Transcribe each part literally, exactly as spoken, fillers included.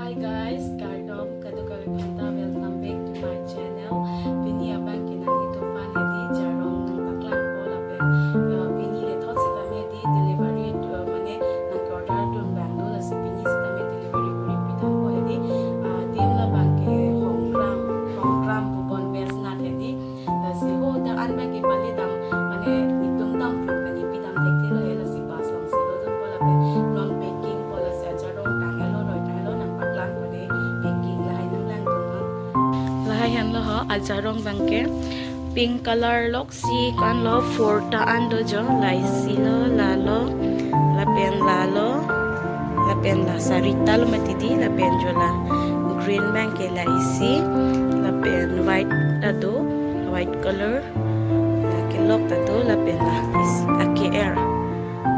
Hi guys, kardom kadokave aphanta, welcome back to my channel. Pini abang ke nanglitum aphan hedi jarong nangpaklangpo lapen, uh, pini le thot sitame hedi delivery, uh, mane nang order dun abang do, lasi pini sitame delivery kuri pidampo hedi, uh, adim labang ke Hongkram, Hongkram Bhuban Besnath hedi. Lasi ho ta an abang ke pali dam, mane netum dam plut kani pidam thekthe lo he, lasi bus alongsi lodunpo lapen non packing po, lasi ajarong tang-etlo, roi tang-etlo, nangpaklangpo dei, packing lahai nanglangdun non. Lahai henlo ho ajarong abang ke, pink color loksi ko-anlo, four ta an do jo, la isi lo, lalo, lapen lalo, lapen la sarita lo mati di, lapen jo la green abang ke la isi, lapen white ta do, white color, la kelok ta do, lapen la isi, ake-er.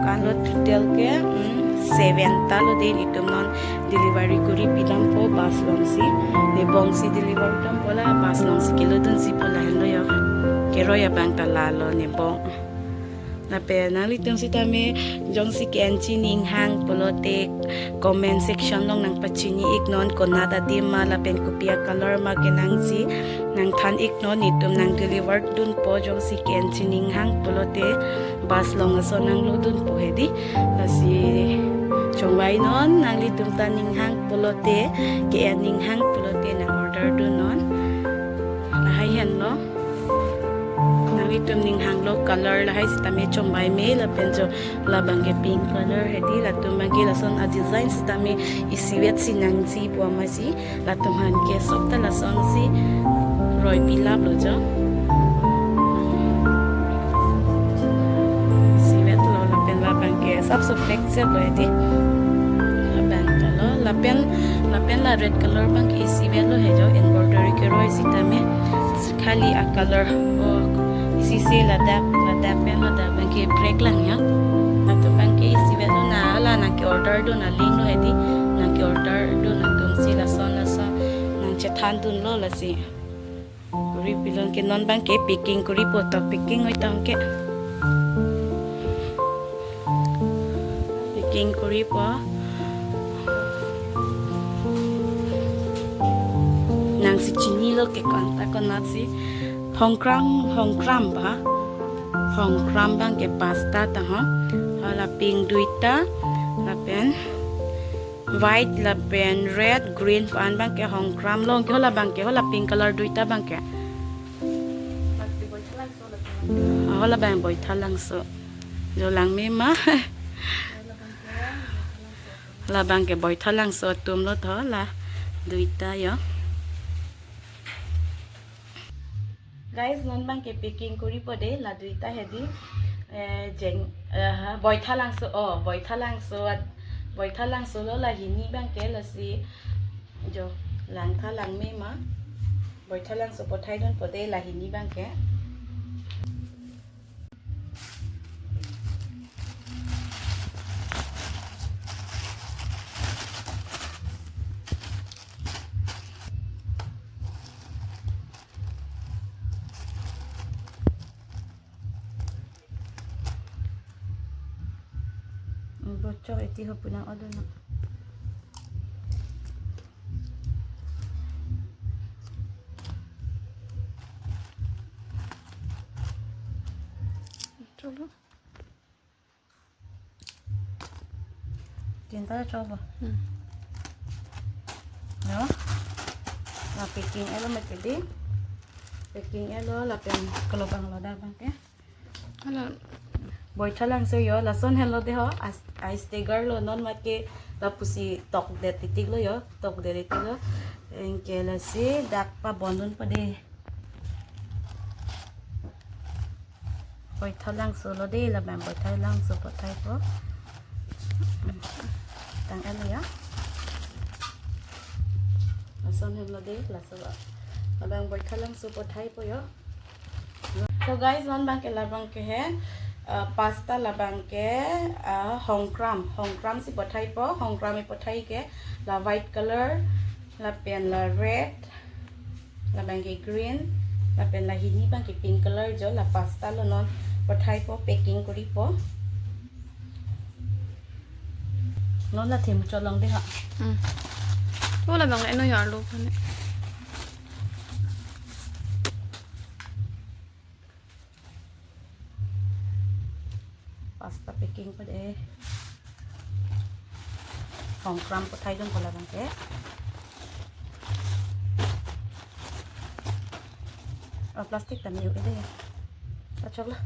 Ko-anlo, total ke, mm, seven ta lo dei, netum non delivery kuri pidampo bus alongsi. Nebong si deliver dampo, la bus alongsi kelodunsi po, la henlo jo. Keroi abang ta lalo, nebong. Lapen nanglitum sitame jongsi ke-en chininghang pulote comment section along nangpachini iknon, konat adim ma lapen kopi acolor ma kenangji nangthan iknon, netum nang deliver dunpo jongsi ke-en chininghang pulote, bus along ason nanglodunpo hedi. Lasi chongvai non, nanglitum ta ninghang pulote, ke-en ninghang pulote nang order dun non. Lahai henlo. Nanglitum ninghanglo color lahai sitame chongvai me, lapen jo labang ke pink color hedi, latum abang ke lason adesign sitame isivet si nangji pu amatsi, latum aphan ke sok ta lasonsi roi pilap lo jo. Isivet lo, lapen labang ke sapso black set lo hedi. Labang ta lo, lapen, lapen la red color abang ke isivet lo he jo, embroidery keroi sitame. Khali acolor, oh, isi se ladak, ladak pen ladak abang ke break lang ya. Latum abang ke isivet lo, na la nang ke order dun aling lo hedi, nang ke order dun atum si lason lason nangchethan dunlo, lasi kuri pilon ke. Non abang ke packing kuripo to, packing oi tang ke. Packing kuripo. Nangsi chinilo ke ko-anta konatsi. Hongkram, Hongkram ba. Hongkram abang ke pasta ta ho. Hala pink duita, lapen white lapen red, green pu-an abang ke Hongkram lo. Ke hala abang ke, hala pink color duita abang ke. Ah, hala abang Boithalangso. Jo lang me ma. Labang ke Boithalangso atum lo to, la duita jo. Guys, non abang ke packing kuripo dei, la duita hedi, eh, jeng, eh, Boithalangso, oh, Boithalangso at, Boithalangso lo la hini abang ke, lasi jo langtha lang me ma. Boithalangso pathai dunpo dei la hini abang ke. Bocor iti ho punang odo na. Cholo. Tinta chobo. Hmm. No? La packing etlo mati dei. Packing etlo lapen kelobang lo dak abang ke. Hala. Boithalangso jo, lason henlo dei ho, as-, ai sticker lo non mat ke lapusi tokdet titik lo jo, tokdet titik lo. Anke lasi dak pabon dunpo dei. Boithalangso lo dei, labang Boithalangso pathaipo. Tang-etlo ya. Lason henlo dei, laso lo. Labang Boithalangso pathaipo jo. So guys, non abang ke labang ke he, uh, pasta labang ke, uh, Hongkram, Hongkram si pathaipo, Hongkram e pathai ke, la white color, lapen la red, labang ke green, lapen la hini abang ke pink color jo, la pasta lo non pathaipo, packing kuripo. Non la thim cholong dei ha. Hmm. Oh, labang eno yarlo phane. Pasta packing pade. Hong kram ko thaidun ko labang ke. Oh, plastic ta me-o ide. Achok la.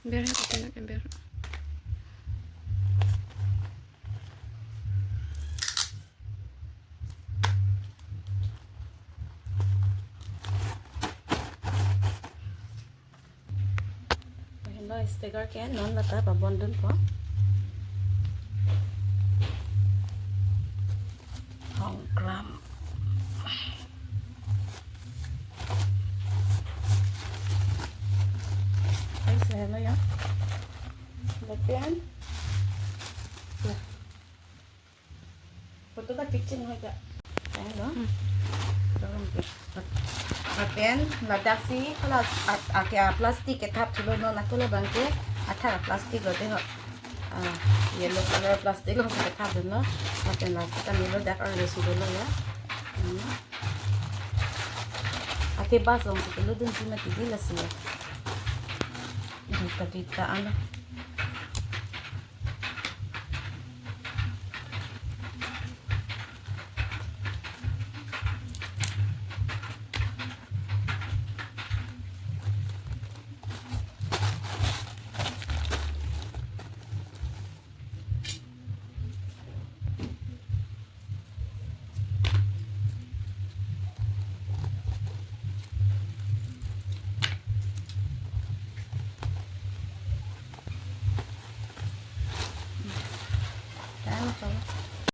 Ber hai, kita nak ber. Lahenlo stacker ke non lata pabondun po. Hong kram. Guys, lahenlo ya. Lapen. Ya. Photo ta picture hoi ka. Lahenlo. Hmm. Lapen ladak si hala a, a, ke a plastic kethap thulo, non ako labang ke athak a plastic lo de ho. Ah, yellow color plastic lo kethapdunlo. Lapen lasi ta melo dak arlo si dolo ya. Hmm. Athe bas along si kelodun si mati di lasi ya. Duita duita ano. Kan, coba.